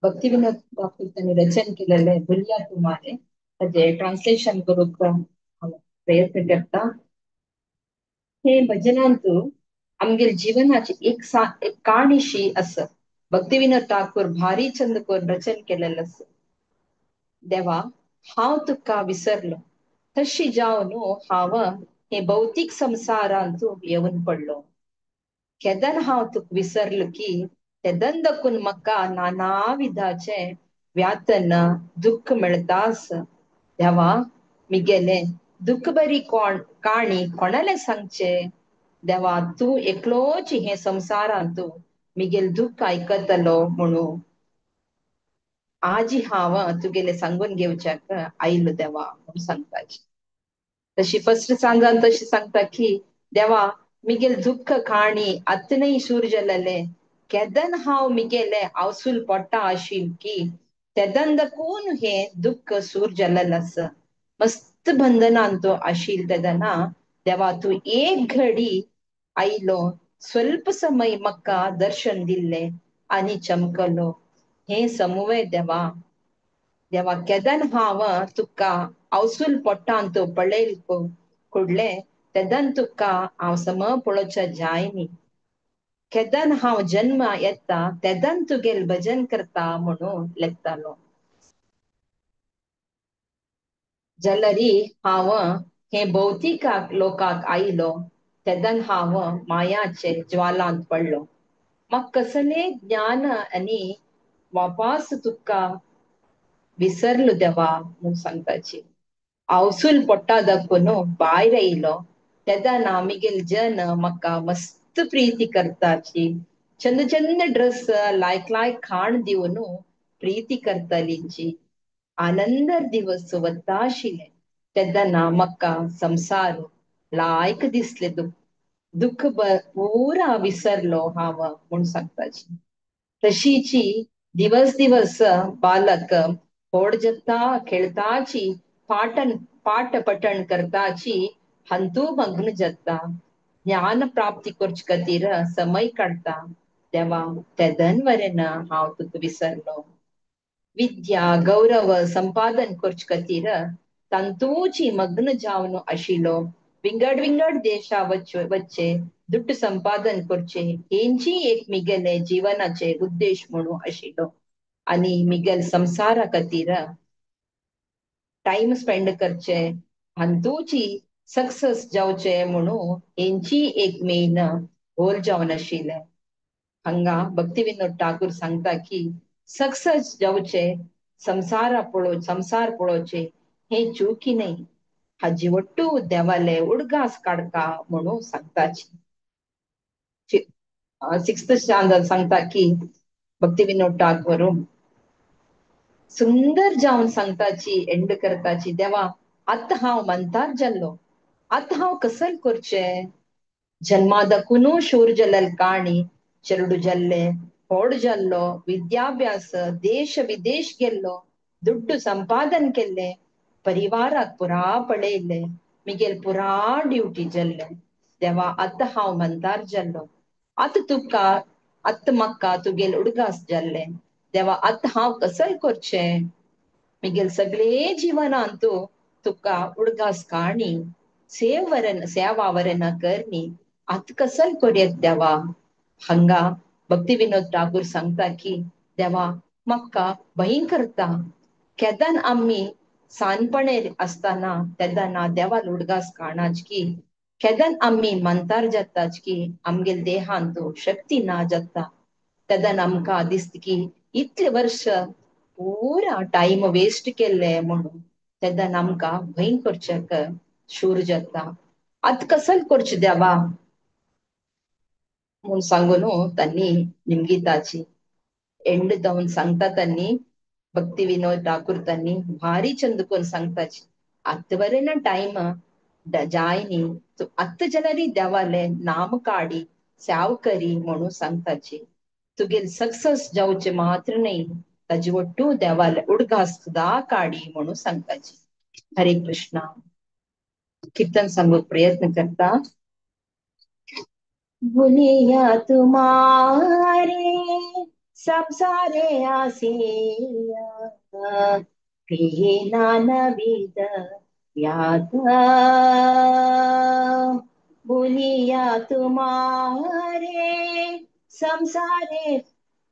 भक्ती विनोद ठाकूर त्यांनी रचन केलेले भुलिया तुम्हारे ताजे ट्रान्सलेशन करूंक प्रयत्न करता. हे भजनांतु आमगेर जीवनाची एक एक काणीशी आसा. भक्ती विनोद ठाकूर भारी चंद करून रचन केलेलं आसा. देवा हांव तुका विसरलो तशी जावन हांव हे भौतीक संसारांतु येवन पडलो. केदन हांव तुका विसरलो की तेदन दकून म्हाका नाना विधाचे व्यातन दुःख मेळटास. देवा मिगेले दुःख बरी कोण काणी कोणाले सांगचे? देवा तूं एकलोच हे संसारांतु मिगेल दुःख आयकतलो म्हणून आजी हांव तुगेले सांगून घेवच्याक आयलो देवा म्हणून सांगताची. तशी फर्स्ट सांगान तशी सांगता की देवा मिगेल दुःख काणी आतनय सूर जालेले केदन हांव मिगेले आवसूल पोटा आशिल की तेदन दकून हे दुःख सूर जालेलें आसा. मस्त बंधनान तो आशिल तेदना देवा तूं एक घडी आयलो, स्वल्प समय म्हाका दर्शन दिल्लें आनी चमकलो. हे समुवे देवा देवा केदन हांव तुका आवसूल पोटांत पळयल कुडलें तेदन तुका हांव सम पळोवच्या जायनी. केदन हांव जन्म येता तेदन तुगेल भजन करता म्हणून लेखतालो. जाल्यारी हांव हे भौतीक लोकाक आयलो तेदन हांव मायाचे ज्वालांत पडलो. म्हाका कसलें ज्ञान आनी वापास तुका विसरलो देवा म्हणून सांगताची. आवसूल पोटा दाखोवन भायर आयलो तेदना मिगेल जन म्हाका मस्त प्रीती करताची. चंद चंद ड्रेस लायक लायक खाण दिवन प्रीती करतालीची. आनंदर दिवस वता आशिल्ले तेदना म्हाका संसार लायक दिसले. दुःख दुःख पुरा विसरलो हांव म्हूण सांगताची. तशीची दिवस दिवस बालक होड जता खेळताची पाटन पाठ पठण करताची हंतू मग्न जाता. ज्ञान प्राप्ती करचे खातीर समय काडटा. देवा तेदन वरेन हांव तुका विसरलो. विद्या गौरव संपादन करचे खातीर तांतूची मग्न जावन आशिल्लो. विंगड विंगड देशा वच्चे दुट्ट संपादन करचे हेंची एक मिगेले जीवनाचे उद्देश म्हणून आशिल्लो. आनी मिगेल संसारा खातीर टायम स्पेंड करचे हांतूची सक्सेस जावचे म्हणून हेंची एक मेन गोल जावन आशिल्लें. हांगा भक्ती विनोद ठाकूर सांगता की सक्सेस जावचे संसारा पळो संसार पळोवचे हे चुकी न्हय. हाजी वट्टू देवाले उडगास काडका म्हणून सांगताची. सिक्स्थ स्टँडर्ड सांगता की भक्ती विनोद ठाकूर सुंदर जावन सांगताची एंड करताची देवा आतां हांव मंतार जाल्लो, आतां हांव कसल करचें? जन्मादकुनू शूर जलल काणी चेरडू जल्ले होड जल्लो विद्याभ्यास देश विदेश गेल्लो दुड्डू संपादन केल्ले परिवाराक पुरा पळयल्ले मिगेल पुरा ड्युटी जल्ले देवा आतां हांव मंदार जल्लो आतां तुका आतां म्हाका तुगेल उडगास जाल्ले देवा आतां हांव कसल करचें मिगेल सगळे जिवनान तूं तुका उडगास काणी सेवरन सेवावरन करणी आतां कसल कोरयेत देवा. हांगा भक्ती विनोद ठाकूर सांगता की देवा म्हाका भंय करता केदन आमी सानपणे आसतना तेदना देवा उडगास काणाच की केदन आमी मंतार जाताच की आमगेल देहांत शक्ती ना जाता तेदन आमकां दिसता की इतले वर्ष पुरा टायम वेस्ट केल्ले म्हणून तेदन आमकां भंय करच्याक शूर जाता. आतां कसल करचें देवा म्हूण सांगून तांणी निमगिताची एंड जावन सांगता तांणी भक्ती विनोद ठाकूर तांणी भारी चंद कोन सांगताची आतां वरेन टायम जायनी आतां जाल्यार देवाले नाम काडी साव करी म्हणून सांगताची. तुगेल सक्सेस जावचे मात्र न्हय ताजी ಒಟ್ಟು देवाले उडगास सुद्दां काडी म्हणून सांगताची. हरे कृष्णा. कीर्तन सांगूंक प्रयत्न करता. भुलिया तुम्हारे संसारे आसिया पिना नविद व्याधा भुलिया तुम्हारे संसारे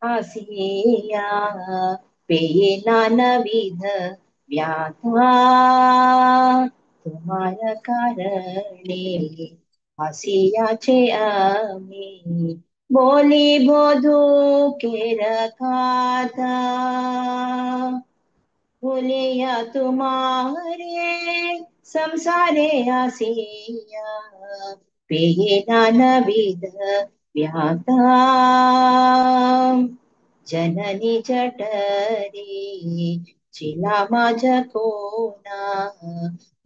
आसिया पिना नविद व्याधा तुम्हारा कारणे हसियाचे आमी बोली बोधू के रखाता बोलिया तुम्हारे संसारे आसिया पेना नविद व्याता जननी जठरी चिला माझ कोना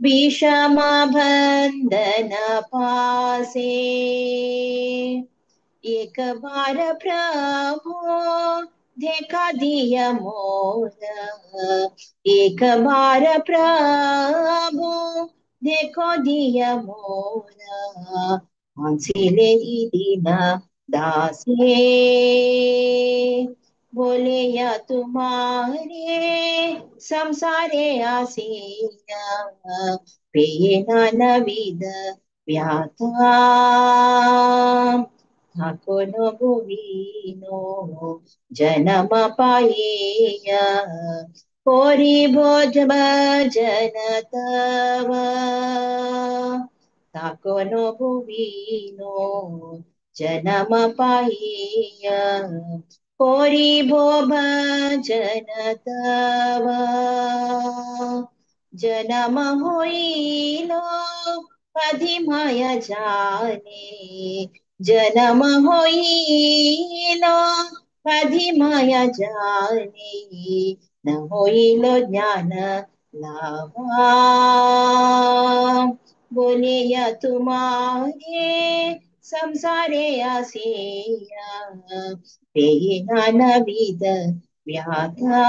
विषम बंधन पासे एक बार प्रभु देखा दिया मोर एक बार प्रभु देखो दिया मोर हंसिले दीना दासे बोले या तुम्हारे संसारे आसिया पेना नविद व्याथा ठाकुर भुविनो जन्म पाइया कोरी भोज भजन तव ठाकुर भुविनो जन्म पाइया कोरी भो भजन तव जन्म होइलो अधि माया जाने जन्म होइलो अधि माया जाने न होइलो ज्ञान लावा बोले या तुम्हारे संसारे आसिया पेना नविद व्याधा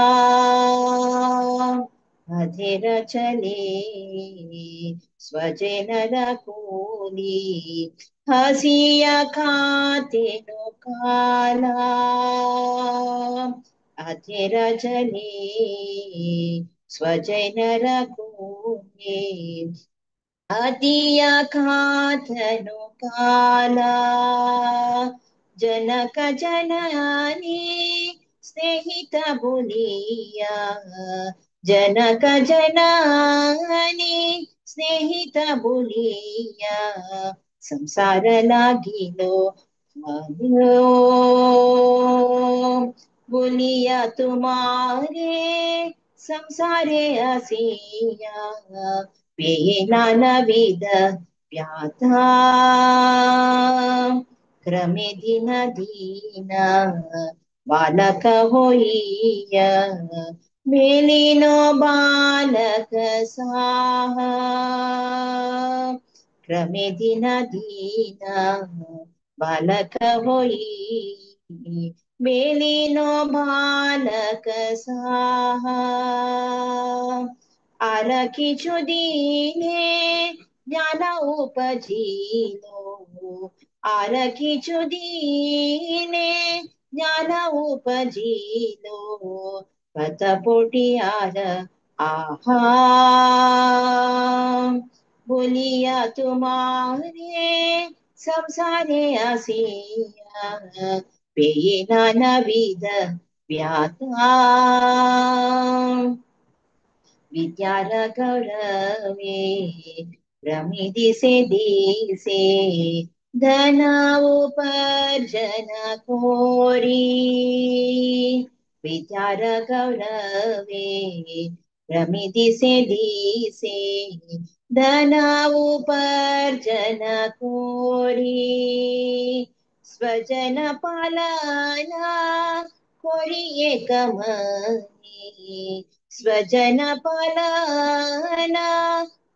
अधेर चले स्वजन रकुली हसिया खाते नो काला अधेर चले स्वजन रकुली अतिया खातनो काला जनक जननी स्नेहित बोलिया जनक जननी स्नेहित बोलिया संसार लागिलो बोलिया तुम्हारे संसारे आसिया पेना नविद व्याधा क्रमे दिन दीना बालक होइया मेलिनो बालक साहा क्रमे दिना दीना बालक होई मेलिनो बालक साहा। आरखी चुदीने ज्ञान उपजीनो आरखी चुदीने ज्ञान उपजीनो पतपोटी आर आहा। बोलिया तुम्हारे संसारे आसिया पेये नानाविध व्याता। विद्यार गौरवे भ्रमी दिसे दिसे धन उपार्जन कोरी। विद्यार गौरवे भ्रमी दिसे दिसे धन उपार्जन कोरी। स्वजन पालना कोरी एकमनी स्वजन पालना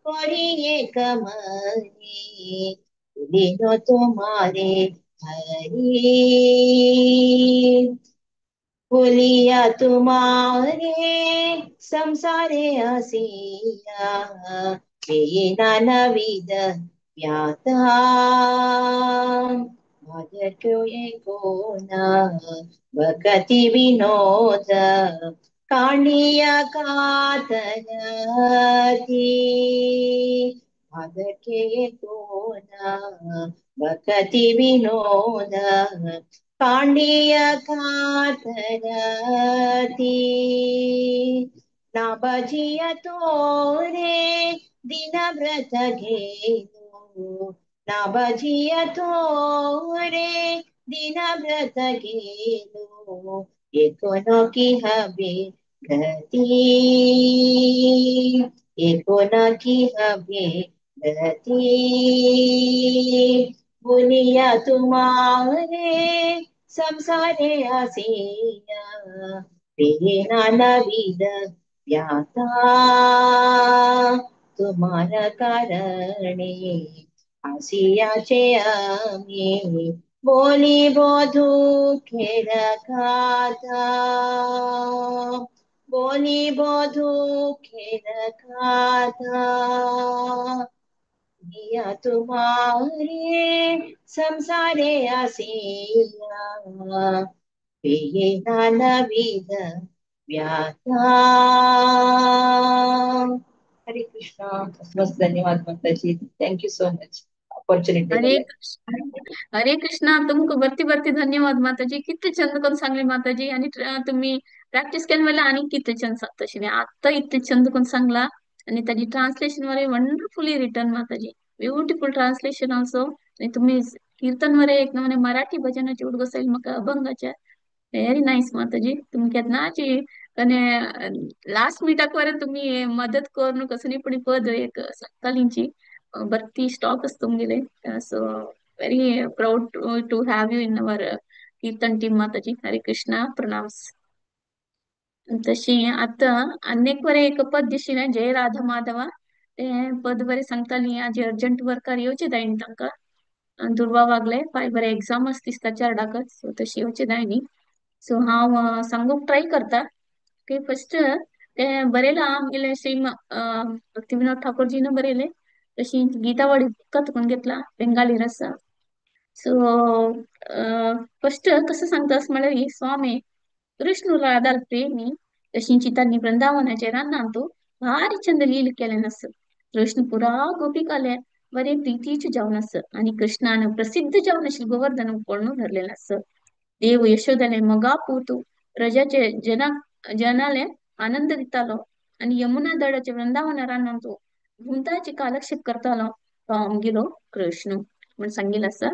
कोरी एकमनी दिनो तुम्हारे हरि। बोलिया तुम्हारे संसारे आसिया ये नानाविध व्याता। माधर क्यों ये कोना भगति विनोद कांडिया कातरती। माधर के कोना भगति विनोद कांडिया कातरती। ना बजिया तोरे दिन व्रत घेनो ना बजिया तोरे दिन व्रत घेनो एकोनो की हबे गति एकोनो की हबे गति। बोलिया तुम्हारे संसारे आसिया पे नानाविध व्याता। तुम्हारा कारणे आसियाचे आम्ही बोली बोधू खेळ खाता बोली बोधू खेळ खाता। दिया तुम्हारे संसारे आसिया पे नानाविध व्याता। हरे कृष्णा। मस्त धन्यवाद माताजी, thank you so much opportunity. Hare Krishna Hare Krishna. तुमको बरती बरती धन्यवाद माताजी, किती छंद कोण सांगले माताजी. आणि तुम्ही प्रॅक्टिस केली मला आणि किती छंद सांगता आता इतके छंद कोण सांगला आणि त्याची ट्रान्सलेशन वर वंडरफुली रिटर्न माताजी, ब्युटिफुल ट्रान्सलेशन ऑल्सो. आणि तुम्ही कीर्तन वर एक नमूने मराठी भजनाची उड बसाईल मग अभंगाच्या व्हेरी नाईस माताजी. तुमक्यात नाची आणि लास्ट मिनिटाक वर तुम्ही मदत करून कसं नाही पण पद एक सकाळींची भरती स्टॉक असतो गेले. So very proud to have you in our kirtan team Mataji. Hare Krishna, प्रणाम. तशी आता अनेक वर एक पद दिशी ना जय राधा माधवा ते पद बरे सांगताली. आज अर्जंट वर्कर येवचे जायन तांकां दुर्वा वागले फाय बरे एक्झाम आस दिसता चारडाकच, सो तशी येवचे जायनी. सो हांव सांगूंक ट्राय करता की फर्स्ट ते बरयलां आमगेले श्री भक्ती विनोद ठाकूरजीन बरयले तशी गीतावाडी बुक्का तुकून घेतला बेंगाली रसा. सो फर्स्ट कसं सांगता म्हळ्यार स्वामी कृष्ण राधाल प्रेमी तशी तांणी वृंदावनाचे रानांत भारी चंद लील केले नास. कृष्ण पुरा गोपिकाले बरे प्रीतीचे जावन आस आणि कृष्णान प्रसिद्ध जावन आशिल्लें गोवर्धन उपकरण धरलेलं आस. देव यशोदाले मोगा पूत प्रजाचे जना जनाले आनंद दितालो आणि यमुना दडाचे वृंदावन रानांत भूंताचे कालक्षेप करतालो तो आमगेलो कृष्ण म्हण सांगिल्लें आसा.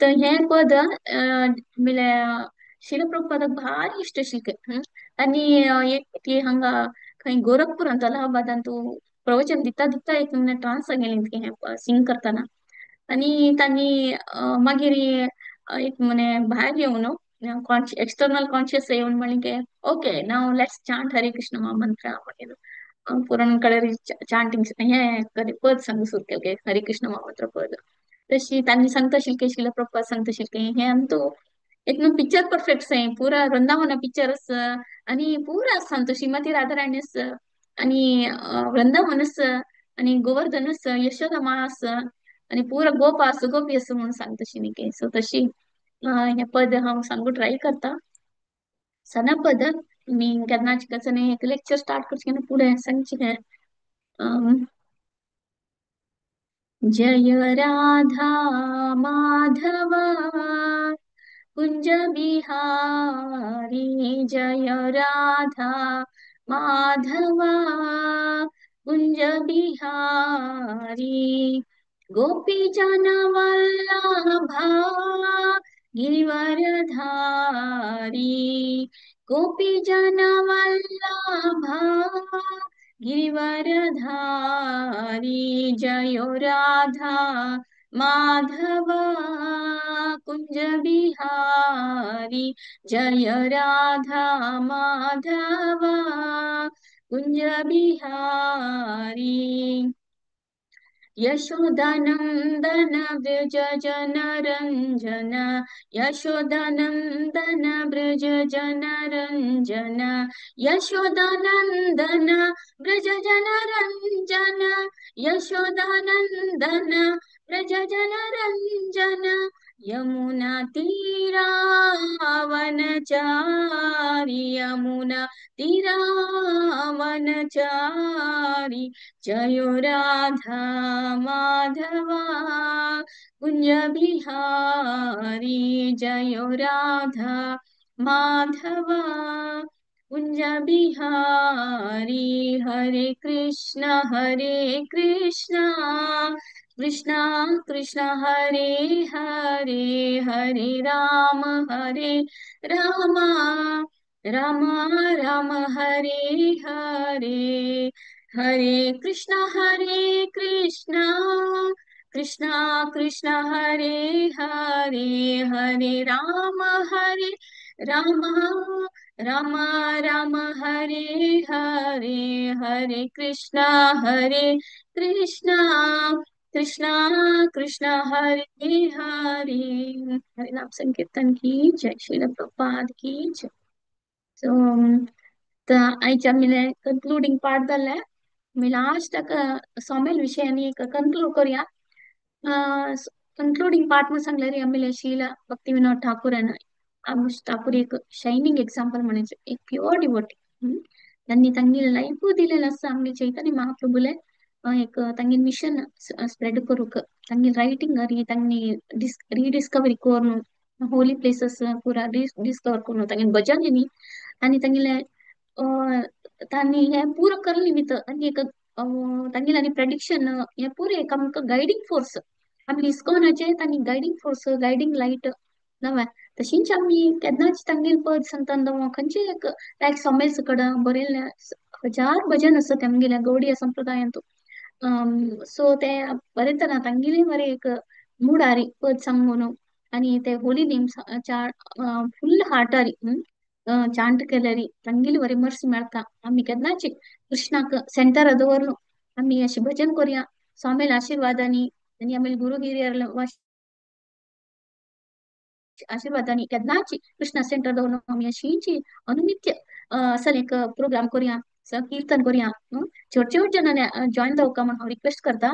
तर हें पद म्हळ्यार शिलप्रभुपादाक भारी इश्ट आशिल्लें. आनी एक ती हांगा खंय गोरखपुरांत अलाहाबादांत प्रवचन दिता दिता एक ट्रान्स गेली हें सिंग करतना आनी तांणी मागीर एक म्हणे भायर येवन एक्सटर्नल कॉन्शियस येवन म्हणलें की okay now let's chant Hare Krishna mantra म्हणलें. पुरण कळरी चांटिंग हें पद सांगू सुरू केले हरे कृष्ण महामंत्र पद. तशी तांणी सांगता शिल्के शिला प्रपात सांगता शिल्के हे आमतो एकदम पिक्चर परफेक्ट आहे पुरा वृंदावन पिक्चर आणि पुरा सांगतो श्रीमती राधाराणीस आणि वृंदावनस आणि गोवर्धनस यशोदा मा आणि पुरा गोप आस गोपी असं म्हणून सांगता शिनिके. सो तशी हे पद हांव सांगू ट्राय करता. सना पद मी केन्नाच कसं एक लेक्चर स्टार्ट करचें फुडें सांगचें. जय राधा माधव कुंज बिहारी, जय राधा माधव कुंज बिहारी, गोपी जन वल्लभा गिरिवरधारी, गोपी जन वल्लभा गिरिवरधारी, जय राधा माधव कुंज बिहारी, जय राधा माधव कुंज बिहारी. यशोदानंदन ब्रज जन रंजन, यशोदानंदन ब्रज जन रंजन, यशोदानंदन ब्रज जन रंजन, यशोदानंदन ब्रज जन रंजन, यमुना तीरावन चारी, यमुना तीरावन चारी, जयो राधा माधवा कुंज बिहारी, जयो राधा माधवा कुंज बिहारी. हरे कृष्ण हरे कृष्ण कृष्ण कृष्ण हरे हरे, हरे राम हरे राम राम राम हरे हरे, हरे कृष्ण हरे कृष्ण कृष्ण कृष्ण हरे हरे, हरे राम हरे राम राम राम हरे हरे, हरे कृष्ण हरे कृष्ण कृष्ण कृष्ण हरे हरे. हरे नाम संकीर्तन की जय, श्रील प्रभुपाद की जय. सो आयच्या आमगेले कंक्लुडींग पार्ट जालें. आमी लास्टाक सोमेल विशय आनी एक कंक्लूड करूया. कंक्लुडींग पार्ट म्हणून सांगल्यार आमगेले श्रील भक्ती विनोद ठाकूरान ठाकूर एक शायनिंग एक्झाम्पल म्हणायचे, एक प्युअर डिवोटी. त्यांनी तांगेले लायफूय दिलेलें आसा आमगे चैतन्य महाप्रभुले एक तांगे मिशन स्प्रेड करूंक, तांगे रायटिंग आनी तांगे रिडिस्कवरी करून होली प्लेसीस पुरा डिस्कवर करून तांगे भजन न्ही आनी तांगेले तांणी हें पुरो करले निमित्त आनी एक तांगेले आनी प्रेडिक्शन हें पुरो एक आमकां गायडींग फोर्स आमी इस्कॉनाचें तांणी गायडींग फोर्स गायडींग लायट नवें. तशींच आमी केन्नाच तांगेले पद सांगता खंयचे एक लायक सोमेल कडेन बरयल्लें हजार भजन आसा तेमगेल्या गौडिया संप्रदायांत. सो ते बरयतना तांगेले मरे एक मुडारी पद सांगून आनी ते होली नेम्स फुल हार्टारी चांट केल्यारी तांगेली बरी मर्सी मेळटा. आमी केन्नाच कृष्णाक सेंटर दवरलो आमी अशें भजन करुया स्वामील्या आशिर्वादांनी आनी आमी गुरु हिरियर आशिर्वादांनी केन्नाच कृष्णा सेंटर दवरलो आमी अशीच अनुनित्य असो एक प्रोग्राम करुया, कीर्तन करुया. चड चड जाणांनी जॉयन जावका म्हण हांव रिक्वेस्ट करता.